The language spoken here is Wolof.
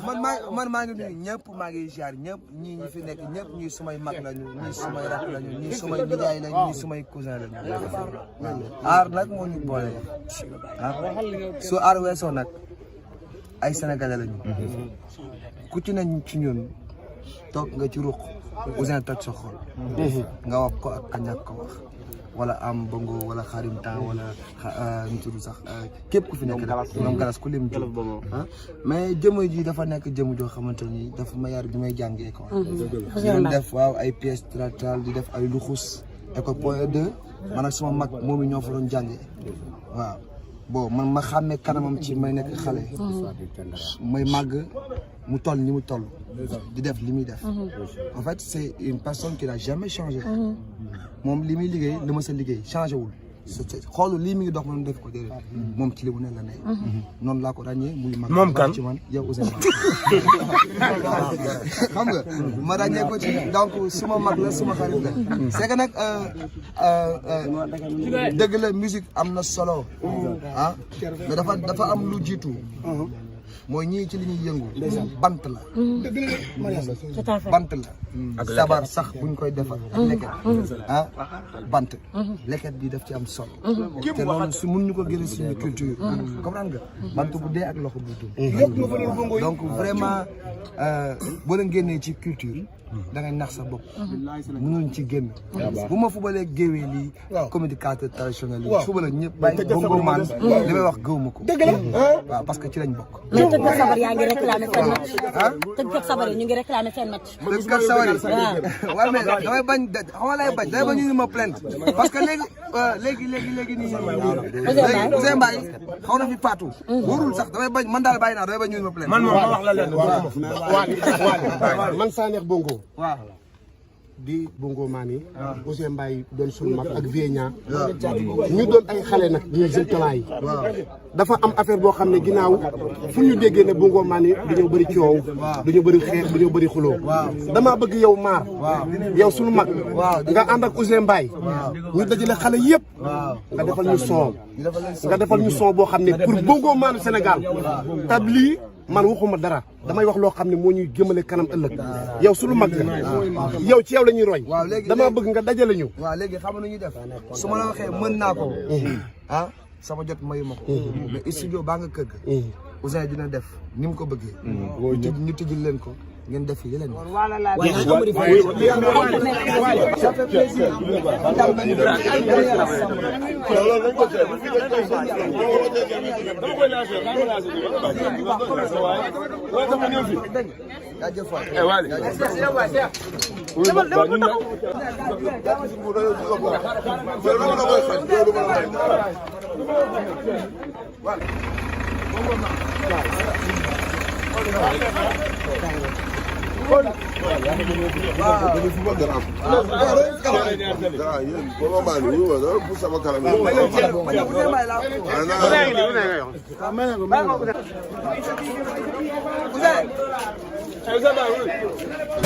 man maa ngi nuyu ñëpp maa ngi ziar ñëpp ñi fi nekk ñëpp ñii sumay mag lañu ñii sumay rakk lañu ñii sumay nijaay lañu ñii sumay cousin lañu aar nag moo ñu boole su aar weesoo nag ay sénégalais lañu ku ci nañ ci ñun toog nga ci ruq Ouzin toj sa xol nga wax ko ak ka ñàkk ko wax wala am bongo wala xarimta wala ñu tudd sax képp ku fi nekk rek ñoom galas ku lim ji mais jëmm ji dafa nekk jëmm joo xamante ni dafa ma yar bi may jàngee quoi di def waaw ay pièces théâtrales di def ay luxus école point 2 man ak sama mag moom ñoo fa doon jàngee waaw bon man ma xàmmee kanamam ci may nekk xale may màgg mu toll ni mu toll di def li muy def en fait c'est une personne qui n'a jamais changé moom li muy liggéey li ma sa liggéey changé wul xoolu lii mi ngi dox man def ko déedéet moom ci li mu ne la nekk noonu laa ko ràññee muy mag moom kan ci man yow Ouzin xam nga ma ràññee ko ci donc suma mag la suma xarit la c'est que nag dëgg la musique am na solo ah mais dafa am lu jiitu mooy ñii ci li ñuy yëngu bant la bant la sabar sax buñ koy defar ak leket ah bant leket bi daf ci am solo te loolu su mun ñu ko génne suñu culture comprendre nga bant bu dee ak loxo bu dund donc vraiment boo leen génnee ci culture da ngay nax sa bopp mënuñ ci génn bu ma fubalee géewee lii communicateur traditionnel yi fubala ñëpp bàyyi bongo maan li may wax gëw ma ko waaw parce que ci lañ bokk tëggkat sabar yaa ngi réclamé seen match tëggkat sabar yi ñu ngi réclamé seen match tëggkat sabar yi waaw mais damay bañ xam nga lay bañ damay bañ ñu ma plainte parce que léegi nii Ouzin Mbaye xaw na fi faatu wóorul sax damay bañ man daal bàyyi naa damay bañ ñu ma plainte man moom ma wax la leen man Sanex Bongo waaw di Bongo Mané Ouzin Mbaye doon sunu mag ak Vienna ñu doon ay xale nag ñu jël talent yi dafa am affaire boo xam ne ginnaaw fu ñu déggee ne Bongo Mané dañoo bëri coow dañoo bëri xeex dañoo bëri xuloo damaa bëgg yow maar yow sunu mag nga ànd ak Ouzin Mbaye ñu dajale xale yëpp nga defal ñu son boo xam ne pour Bongo Mané Sénégal tab lii man waxuma dara damay wax loo xam ne moo ñuy jëmale kanam ëllëg yow sunu mag nga yow ci yow la ñuy roy dama bëgg nga dajale ñu waaw léegi xam nga ñuy def su ma la waxee mën naa ko ah sama jot mayu ma ko mais studio baa nga kër ga Ouzin dina def ni mu ko bëggee ñu tijjil leen ko ngeen def fi yeneen ça fait plaisir